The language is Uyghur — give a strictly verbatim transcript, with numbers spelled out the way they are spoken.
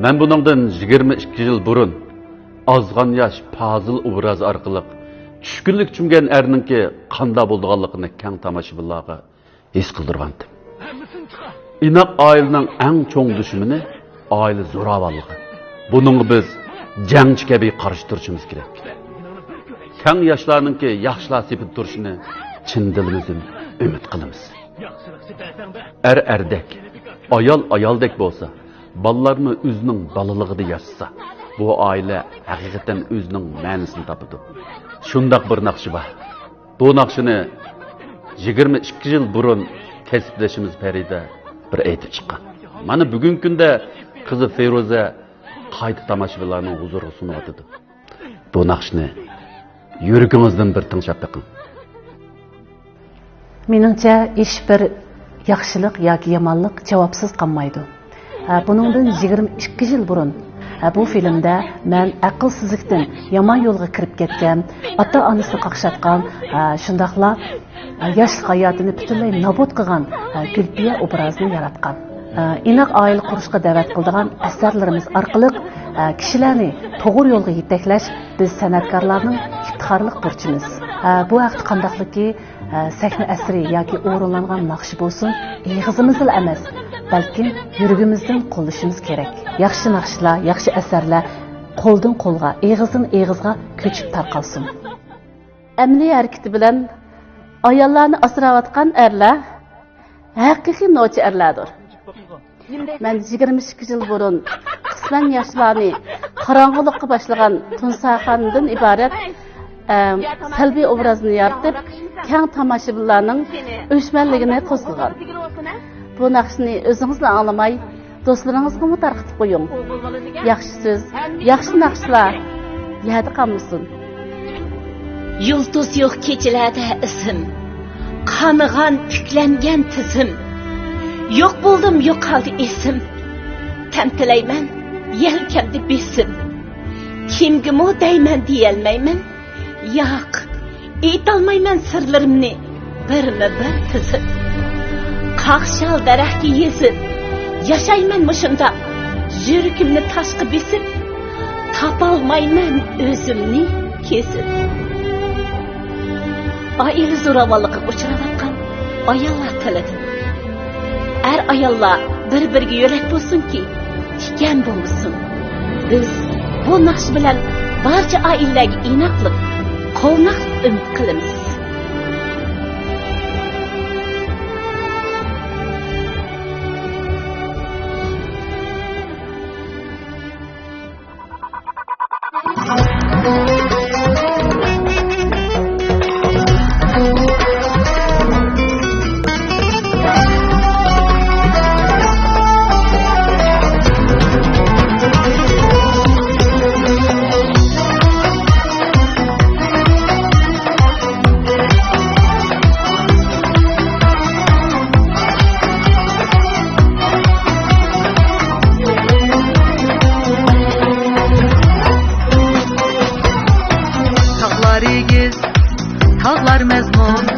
مەن بۇنىڭدىن يىگىرمە ئىككى يىل بۇرۇن ئازغان ياش پازىل ئوبرازى ئارقىلىق چۈشكۈنلۈك چۈمگەن ئەرنىڭكى قانداق بولىدىغانلىقىنى كەڭ تاماشىبىنلارغا ھېس قىلدۇرغانتىم. ئىناق ئائىلىنىڭ ئەڭ چوڭ دۈشمىنى ئائىلە زوراۋانلىقى. بۇنىڭغا بىز جەڭچى كەبى قارشى تۇرۇشىمىز كېرەك. كەڭ ياشلارنىڭكى ياخشىلار سېپىدە تۇرۇشىنى چىن دىلىمىزدىن ئۈمىد قىلىمىز. ئەر ئەردەك، ئايال ئايالدەك بولسا، بالىلارمۇ ئۆزىنىڭ بالىلىقىدا ياشىسا، بۇ ئائىلە ھەقىقەتەن ئۆزىنىڭ مەنىسىنى تاپىدۇ. شۇنداق بىر ناخشا بار. بۇ ناخشىنى يىگىرمە ئىككى يىل بۇرۇن كەسىپدىشىمىز پەرىدە بىر ئېيتىپ چىققان. مانا بۈگۈنكى كۈندە قىزى فېرۇزە قايتا تاماشىبىنلارنىڭ ھۇزۇرىغا سۇنۇۋاتىدۇ. بۇ ناخشىنى يۈرىكىڭىزدىن بىر تىڭشاپ بېقىڭ. مېنىڭچە، ھېچبىر ياخشىلىق ياكى يامانلىق جاۋابسىز قالمايدۇ. ھە، بۇنىڭدىن يىگىرمە ئىككى يىل بۇرۇن، ھە، بۇ فىلىمدە مەن ئەقىلسىزلىكتىن يامان يولغا كىرىپ كەتكەن، ئاتا-ئانىسىنى قاقشاتقان، ھە، شۇنداقلا، ھە، ياشلىق ھاياتىنى پۈتۈنلەي نابۇت قىلغان، ھە، گۈلپىيە ئوبرازىنى ياراتقان. ھە، ئىناق ئائىلە قۇرۇشقا دەۋەت قىلىدىغان ئەسەرلىرىمىز ئارقىلىق، ھە، كىشىلەرنى توغرا يولغا يېتەكلەش بىز سەنئەتكارلارنىڭ ئىپتىخارلىق بۇرچىمىز. ھە، بۇ ھەقتە قانداقلىكى، ھە، سەھنە ئەسىرى ياكى ئورۇنلانغان ناخشا بولسۇن، ئېغىزىمىزدىلا ئەمەس، بەلكىم يۈرىكىمىزدىن قوللىشىمىز كېرەك. ياخشى ناخشىلار، ياخشى ئەسەرلەر قولدىن قولغا، ئېغىزدىن ئېغىزغا كۆچۈپ تارقالسۇن. ئەمەلىي ھەرىكىتى بىلەن ئاياللارنى ئاسراۋاتقان ئەرلەر ھەقىقىي نوچى ئەرلەردۇر. مەن يىگىرمە ئىككى يىل بۇرۇن قىسمەن ياشلارنى قاراڭغۇلۇققا باشلىغان تۇنساخانىدىن ئىبارەت، ئە، سەلبىي ئوبرازنى يارىتىپ، كەڭ تاماشىبىنلارنىڭ ئۆچمەنلىكىنى قوزغىغان. بۇ ناخشىنى ئۆزىڭىزلا ئاڭلىماي، دوستلىرىڭىزغىمۇ تارقىتىپ قويۇڭ. ياخشى سۆز، ياخشى ناخشىلار يەردە قالمىسۇن. يۇلتۇز يوق كېچىلەردە ئىسىم، قانىغان، تىكلەنگەن تىزىم. يوق بولدۇم، يوقالدى ئېسىم. تەم تىلەيمەن، يەلكەمدە بېسىم. كىمگىمۇ دەيمەن، دېيەلمەيمەن. ياق، ئېيتالمايمەن سىرلىرىمنى بىرمۇ بىر تىزىپ. قاقشال دەرەخكە يېزىپ، ياشايمەن مۇشۇنداق يۈرىكىمنى تاشقا بېسىپ. تاپالمايمەن ئۆزۈمنى كېسىپ. ئائىلە زوراۋانلىقىغا ئۇچراۋاتقان ئاياللار تىلىدىن. ئەر-ئاياللار بىر-بىرىگە يۆلەك بولسۇنكى، تىكەن بولمىسۇن. بىز بۇ ناخشا بىلەن بارچە ئائىلىلەرگە ئىناقلىق، قوۋناقلىق ئۈمىد قىلىمىز. تاغلار ئېگىز، تاغلار مەزمۇن،